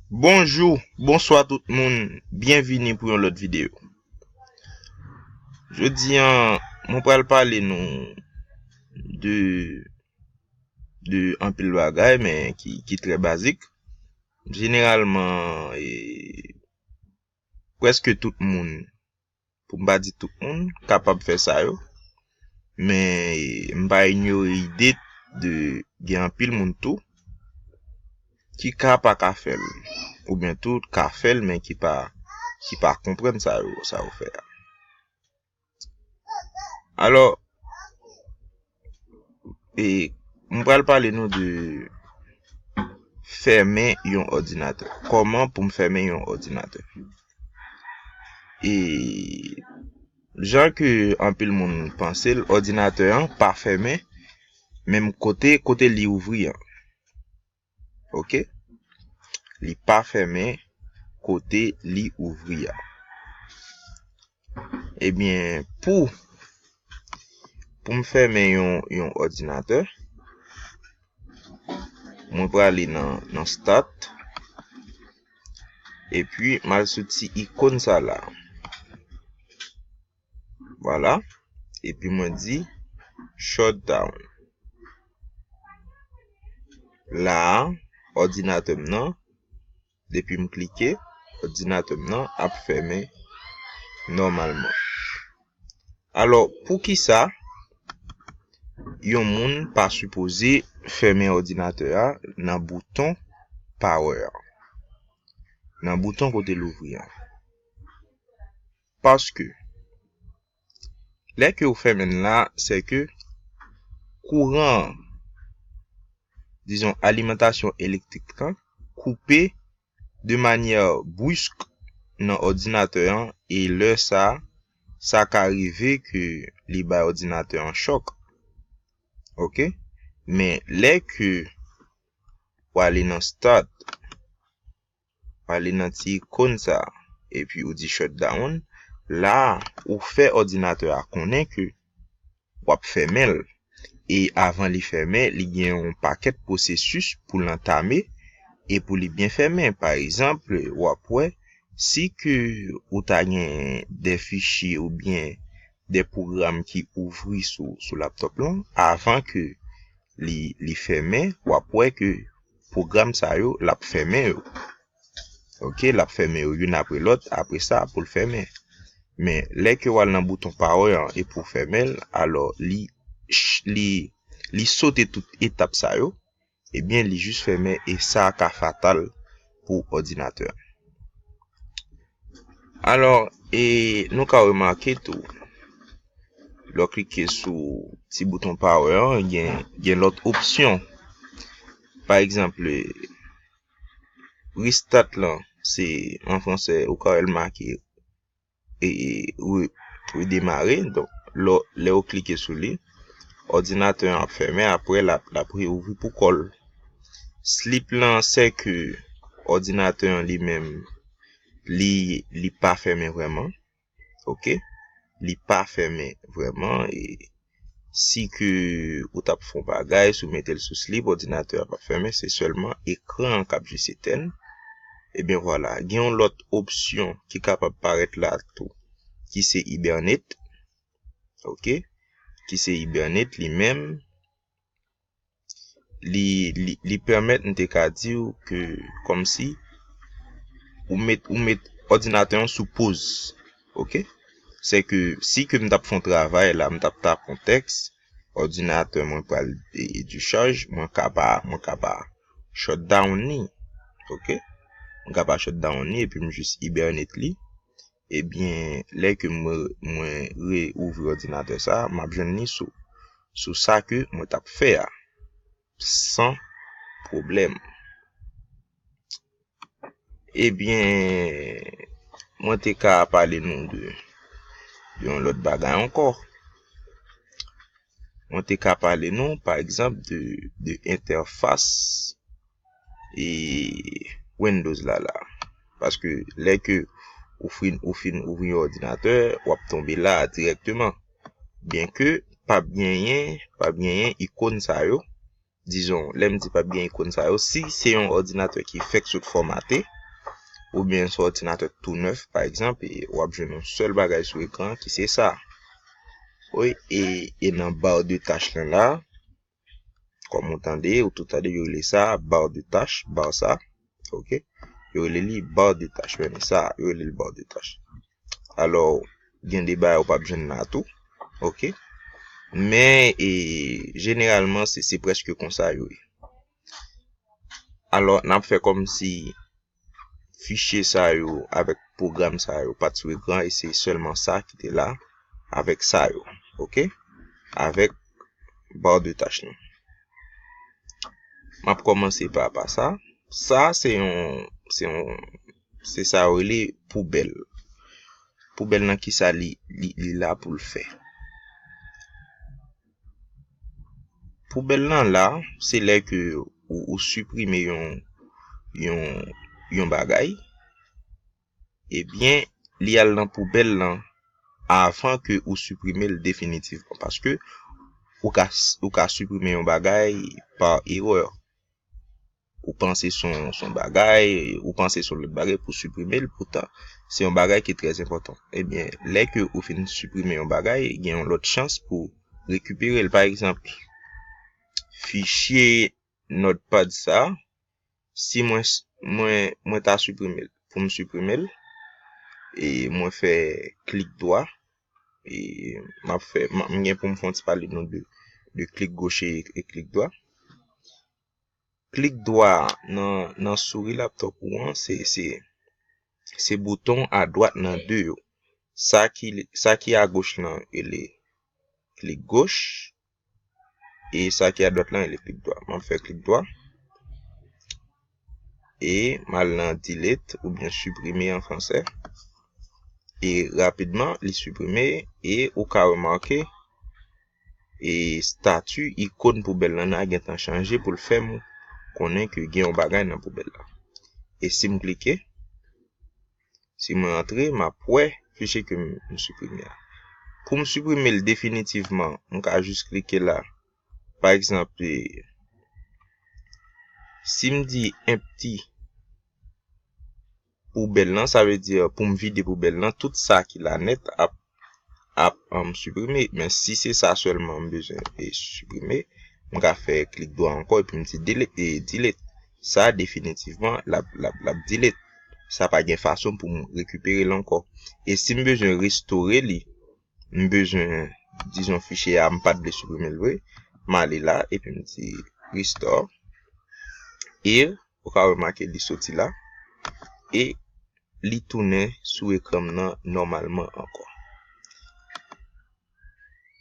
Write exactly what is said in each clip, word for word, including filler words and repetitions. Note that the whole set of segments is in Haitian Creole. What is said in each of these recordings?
Bonjou, bonswa tout moun, byenvini pou yon lòt videyo. Jodi a, mwen pral pale nou de, de anpil bagay, men ki, ki trè bazik. Jeneralman, e, prèske tout moun, pou m pa di tout moun, kapab fè sa yo. Men, e, m pa inyore ide de gen anpil moun tou ki ka pa ka fè l, oubyen tou ka fè l, men ki pa, ki pa konprann sa yo, sa yo fè a. Alò, e, m pral pale nou de fèmen yon òdinatè. Kòman pou m fèmen yon òdinatè? E jan ke anpil moun panse l, òdinatè an pa fèmen menm kote, kote li ouvri an. Oke? Li pa fèmen kote li ouvri a. Ebyen, pou, pou m fèmen yon, yon òdinatè, mwen prale nan, nan Start, epi m al sou ti ikòn sa la. Vwala. Epi mwen di shutdown. La a, òdinatè m nan, depi m klike, òdinatè m nan ap fèmen nòmalman. Alò, poukisa yon moun pa sipoze fèmen òdinatè a nan bouton power a? Nan bouton kote l ouvri a. Paske, lè ke w fèmen l la, se ke kouran an, dizon, alimantasyon elektrik lan, koupe de manyè brisk nan òdinatè an, e lè sa, sa ka rive ke li bay òdinatè an chòk. Oke? Men, lè ke w ale nan Start, w ale nan ti ikòn sa, epi ou di shutdown, la a, ou fè òdinatè a konnen ke w ap fèmen l. E avan li fèmen, li gen yon pakèt pwosesis pou l antame e pou li byen fèmen. Pa egzanp, w ap wè, si ke ou ta gen de fichye oubyen de pwogram ki ouvri sou, sou laptòp lan, avan ke li, li fèmen, w ap wè ke pwogram sa yo, l ap fèmen yo. Oke, l ap fèmen yo youn apre lòt, apre sa, pou l fèmen. Men, lè ke w al nan bouton power an e pou w fèmen l, alò, li, li, li sote tout etap sa yo, ebyen, li jis fèmen e sa ka fatal pou òdinatè a. Alò, e nou ka remake tou, lè w klike sou ti bouton power an, gen, gen lòt opsyon. Pa egzanp, restart lan, se an fransè, ou ka wè l make e, e, re-, redemare. Donk, lè, lè w klike sou li, òdinatè an ap fèmen, apre l ap, l ap reouvri pou kò l. Sleep lan, se ke òdinatè an li menm, li, li pa fèmen vrèman. Oke? Li pa fèmen vrèman. E si ke ou t ap fè yon bagay, si w mete l sou sleep, òdinatè a p ap fèmen, se sèlman ekran an k ap jis etèn. Ebyen vwala, gen yon lòt opsyon ki kapab parèt la tou, ki se Hibernate. Oke? Ki se Hibernate li menm. Li, li, li pèmèt, m te ka di w ke, kòmsi, ou met, ou met òdinatè an sou poz. Oke? Se ke, si ke m t ap fè yon travay la, m t ap tape yon tèks, òdinatè mwen pral, e, e, dichaj, mwen ka pa, mwen ka pa shutdown li. Oke? Mwen ka pa shutdown li, epi m jis Hibernate li. Ebyen, lè ke mwen, mwen reouvri òdinatè sa, m ap jwenn li sou, sou sa ke mwen t ap fè a, san pwoblèm. Ebyen, mwen te ka pale nou de, de yon lòt bagay ankò. Mwen te ka pale nou, pa egzanp, de, de entèfas e Windows la, la. Paske lè ke ou fin, ou fin ouvri yon òdinatè, w ap tonbe la a dirèkteman. Byenke p ap genyen, p ap genyen ikòn sa yo. Dizon, lè m di p ap gen ikòn sa yo, si se yon òdinatè ki fèk sot fòmate, oubyen yon ordinatè tou nèf, pa egzanp, e w ap jwenn yon sèl bagay sou ekran ki se sa. Wi, e, e nan bar de tach lan la, kòm ou tande, ou tou tande, yo rele sa bar de tach, bar sa, ok? Yo rele li bar de tach, men sa, yo rele li bar de tach. Alò, gen de bagay ou p ap jwenn la tou, ok? Men, e, jeneralman, se, se prèske konsa yo ye. Alò, n ap fè kòmsi fichye sa yo avèk pwogram sa yo pa t sou ekran e se sèlman sa ki te la avèk sa yo, ok? Avèk bar de tach lan. M ap kòmanse pa, pa sa. Sa, se yon, se yon, se sa yo rele poubèl. Poubèl lan, kisa li, li, li la pou l fè? Poubèl lan la, se lè ke ou, ou siprime yon, yon, yon bagay, ebyen, li al nan poubèl lan avan ke ou siprime l definitivman. Paske ou ka, ou ka siprime yon bagay pa erè. Ou panse se yon, se yon bagay, ou panse se yon lòt bagay pou siprime l, poutan se yon bagay ki trè enpòtan. Ebyen, lè ke ou fin siprime yon bagay, gen yon lòt chans pou rekipere l. Pa egzanp, fichye Notepad sa, si mwen, mwen, mwen ta siprime l, pou m siprime l, e mwen fè klik dwa, e m ap fè, m, m gen pou m fè yon ti pale nou de, de klik goch e, e klik dwa. Klik dwa nan, nan souri laptop ou an, se, se, se bouton adwat nan de yo. Sa ki, sa ki agoch lan, rele klik goch, e sa ki adwat lan, rele klik dwa. M ap fè klik dwa. E m al nan delete oubyen siprime an fransè. E rapidman, li siprime e ou ka remake e stati ikòn poubèl lan a gentan chanje pou l fè m konnen ke gen yon bagay nan poubèl la. E si m klike, si mwen antre, m ap wè fichye ke m, m siprime a. Pou m siprime l definitivman, m ka jis klike la. Pa egzanp, e, si m di empty poubèl lan, sa vle di pou m vide poubèl lan, tout sa ki la nèt ap, ap, um, siprime. Men si se sa sèlman m bezwen e siprime, m ka fè klik dwa ankò epi m di delete, e delete. Sa definitivman, l ap, l ap, l ap delete. Sa pa gen fason pou m rekipere l ankò. E si m bezwen restore li, m bezwen, dizon, fichye a, m pa t vle siprime l vre, m ale la, epi m di restore. E ou ka remake li soti la, e li tounen sou ekran m nan nòmalman ankò.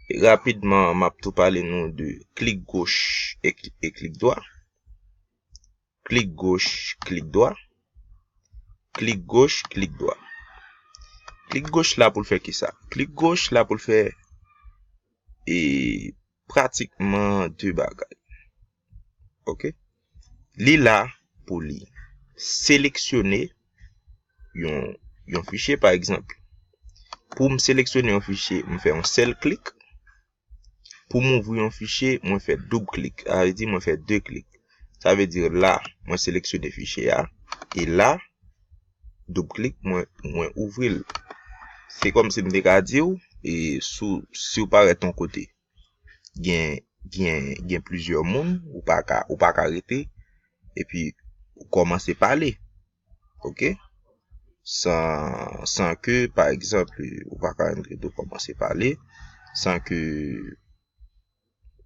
E rapidman, m ap tou pale nou de klik goch e, e klik dwa. Klik goch, klik dwa. Klik goch, klik dwa. Klik goch la pou l fè kisa? Klik goch la pou l fè, e, pratikman de bagay. Ok? Li la pou li seleksyone yon, yon fichye, pa egzanp. Pou m seleksyone yon fichye, m fè yon sèl klik. Pou m ouvri yon fichye, mwen fè doub klik. Sa vle di mwen fè de klik. Sa vle di la, mwen seleksyone fichye a. E la, doub klik, mwen, mwen ouvri l. Se kòmsi m te ka di w, e sou, si w parèt yon kote, gen, gen, gen plizyè moun, ou pa ka, ou pa ka rete, epi ou kòmanse pale. Ok? San, san ke, pa egzanp, ou pa ka rantre tou kòmanse pale, san ke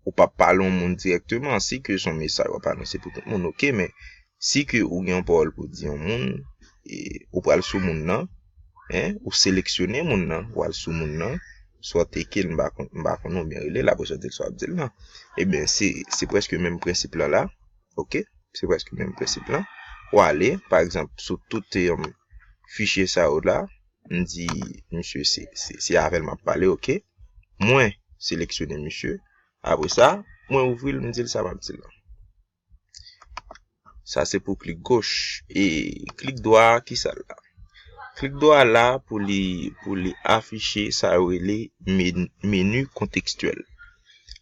ou pa pale yon moun dirèkteman, si ke se yon mesaj w ap anonse pou tout moun, ok, men si ke ou gen yon pawòl pou di yon moun, e, ou pral sou moun nan, en, ou seleksyone moun nan, ou al sou moun nan, swa w teke l, m pa konn, m pa konn oubyen rele l, apre sa w di l sa w ap di l lan. Ebyen, se, se prèske menm prensip lan la, ok? Se prèske menm prensip lan. Ou ale, pa egzanp, sou tout, em, fichye sa yo la, m di, misye, se, se, se avè l m ap pale, ok? Mwen seleksyone misye. Apre sa, mwen ouvri l, m di l sa m ap di l lan. Sa se pou klik goch. E klik dwa, kisa l la? Klik dwa la pou li, pou li afiche sa yo rele men-, meni kontekstyèl.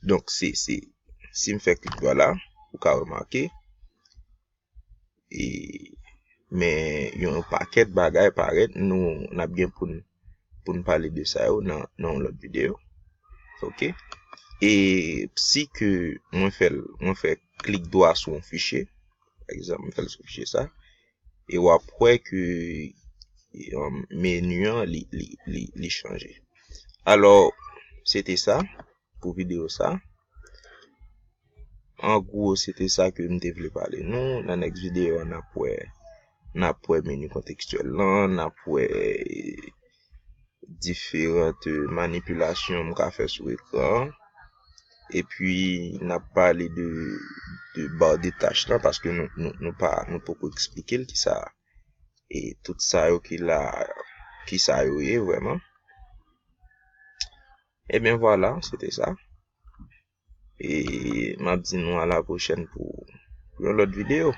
Donk, se, se, si m fè klik dwa la, ou ka remake, e Men yon pakèt bagay parèt, nou n ap gen pou n pou n pale de sa yo nan nan yon lòt videyo. Ok? E si ke mwen fè l, mwen fè klik dwa sou yon fichye, pa egzanp, mwen fè l sou fichye sa, e w ap wè ke um, meni an li, li, li, li chanje. Alò, se te sa pou videyo sa. An gwo, se te sa ke m te vle pale nou. Nan next videyo a, n ap wè, n ap wè meni kontekstyèl lan, n ap wè diferan manipilasyon m ka fè sou ekran an. Epi, n ap pale de, de ba de tach lan, paske nou, nou, nou pa, nou poko eksplike l kisa, e tout sa yo ki la, kisa yo ye vrèman. Ebyen, vwala, se te sa. E m ap di nou a la pwochèn pou, pou yon lòt videyo.